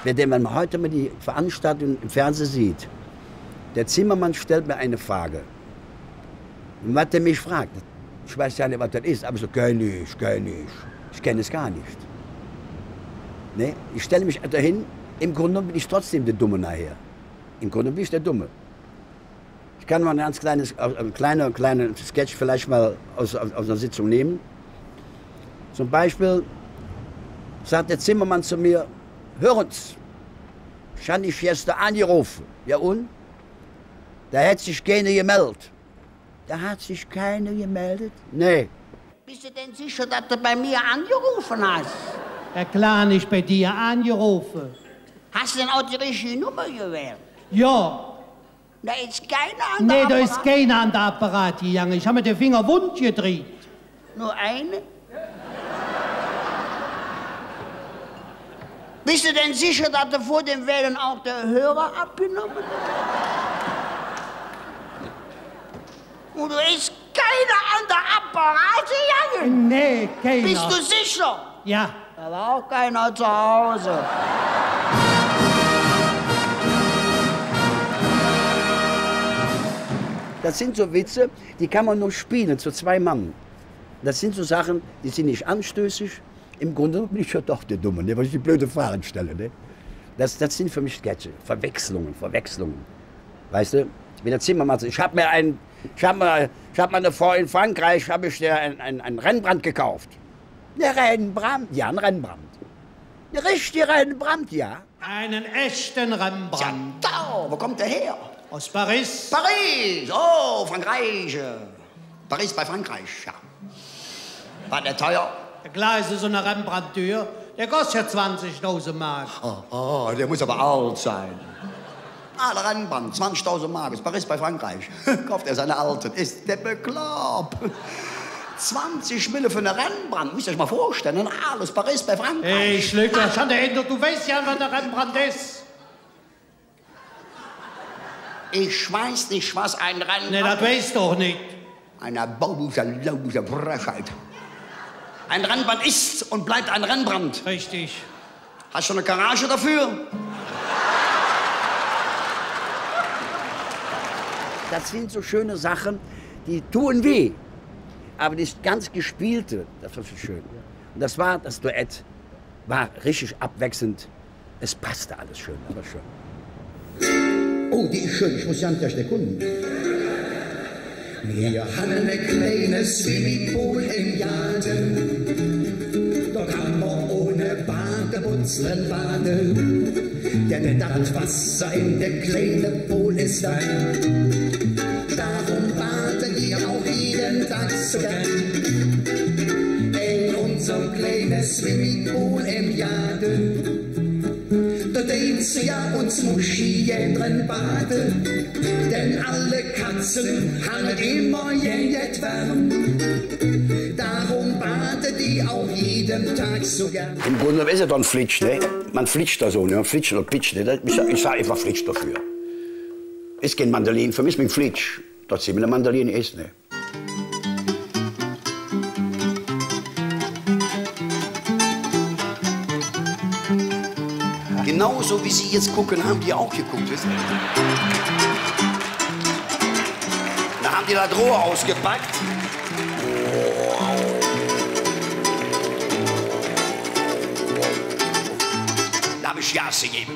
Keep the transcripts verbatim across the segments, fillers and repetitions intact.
Denn wenn man heute mal die Veranstaltung im Fernsehen sieht, der Zimmermann stellt mir eine Frage. Und was der mich fragt, ich weiß ja nicht, was das ist, aber so, kenn ich, kenn ich. Ich kenne es gar nicht. Ne? Ich stelle mich dahin, im Grunde bin ich trotzdem der Dumme nachher. Im Grunde bin ich der Dumme. Ich kann mal ein ganz kleines, äh, kleine, kleine Sketch vielleicht mal aus, aus, aus einer Sitzung nehmen. Zum Beispiel sagt der Zimmermann zu mir: „Hör ens, ich han dich gester aangerofe.“ „Ja, un?“ „Do hät sich keiner gemeldt.“ „Do hät sich keiner gemeldt?“ „Nä.“ „Bist du denn sicher, dass du bei mir angerufen hast?“ „Ja klar, han ich bei dir aangerofe.“ „Hast du denn auch die richtige Nummer gewählt?“ „Jo.“ „Do es keiner an der Apparat.“ „Nä, do es keiner an der Apparat gegange. Ich han mer der Finger wund gedriht.“ „Nur eine?“ „Bist du denn sicher, dass du vor dem Wählen auch der Hörer abgenommen hast?“ „Un do es keiner an der Apparat gegange?“ „Nä, keiner.“ „Bist du sicher?“ „Jo.“ „Da war auch keiner zu Hause.“ Das sind so Witze, die kann man nur spielen zu zwei Mann. Das sind so Sachen, die sind nicht anstößig. Im Grunde bin ich ja doch der Dumme, ne, weil ich die blöde Fragen stelle, ne? Das, das sind für mich Sketche, Verwechslungen, Verwechslungen. Weißt du, wie der Zimmermann sagt: „Ich hab mir ein, ich hab mir, ich hab meiner Frau in Frankreich, hab ich der ein, ein, ein Rembrandt gekauft.“ „Ne Rembrandt?“ „Ja, en Rembrandt.“ „Ne richtige Rembrandt?“ „Ja.“ „Einen echten Rembrandt.“ „Ja, toll. Wo kommt der her?“ „Aus Paris.“ „Paris, oh, Frankreich. Paris bei Frankreich, ja. War der teuer?“ „Ja klar, es es su ene Rembrandt dür. Der koss ja zwanzigdausend Mark.“ „Oh, oh, der muss aber alt sein.“ „Ah, der Rembrandt, zwanzigdausend Mark, ist Paris bei Frankreich.“ Kauft er seine alten. Ist der bekloppt? Zwanzig Mille für ene Rembrandt, müsst ihr euch mal vorstellen, ne? Alles Paris bei Frankreich. Hey, Schlüter, schon der Eindruck, du weißt ja, was der Rembrandt ist. Ich weiß nicht, was ein Rembrandt ist. Ne, das weißt du auch nicht. Eine bauslose Frechheit. Ein Rembrandt ist und bleibt ein Rembrandt. Richtig. Hast du eine Garage dafür? Das sind so schöne Sachen, die tun weh. Aber das ganz Gespielte, das war so schön. Und das war das Duett. War richtig abwechselnd. Es passte alles schön, aber schön. Oh, die ist schön, ich muss ja nicht erst erkunden. Mir han ene kleine Swimmingpool em Goode. Do kann mer ohne Badebotz dren bade. Denn dat Wasser en däm kleine Pool es warm. Dröm bade mer och jeden Dag su gään. En unserem kleine Swimmingpool em Goode. Do dät mer jo uns Muschi gään dren bade, denn alle Katze han et immer gään jet wärm. Dröm bade mer och jeden Dag su gään. Im Grunde genommen ist es doch ein Flitsch, ne? Man flitscht da so, ne? Flitsch oder Pitsch, ne? Ich sag, ich sag einfach Flitsch dafür. Ist kein Mandoline, für mich ist ein Flitsch. Trotzdem eine Mandoline ist, ne? Genauso wie Sie jetzt gucken, haben die auch geguckt, wissen Sie? Da haben die das Rohr ausgepackt. Da hab ich Gas gegeben.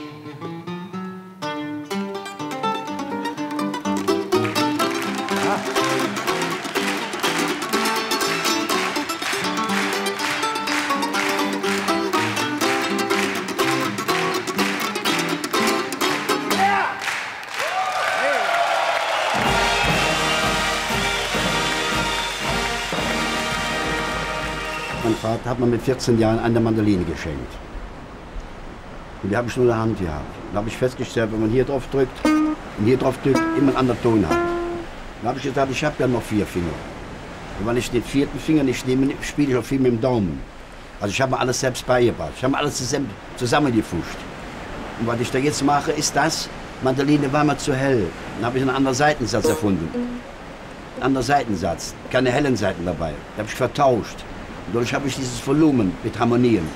Mein Vater hat mir mit vierzehn Jahren eine Mandoline geschenkt. Und die hab ich nur in der Hand gehabt. Da hab ich festgestellt, wenn man hier drauf drückt und hier drauf drückt, immer ein anderer Ton hat. Da hab ich gesagt, ich hab ja noch vier Finger. Und wenn ich den vierten Finger nicht nehme, spiele ich auch viel mit dem Daumen. Also ich hab mir alles selbst beigebracht. Ich hab mir alles zusammen, zusammengefuscht. Und was ich da jetzt mache, ist das, Mandoline war mir zu hell. Dann hab ich einen anderen Saitensatz erfunden. Anderer Saitensatz, keine hellen Saiten dabei. Die hab ich vertauscht. Und dadurch hab ich dieses Volumen mit Harmonien.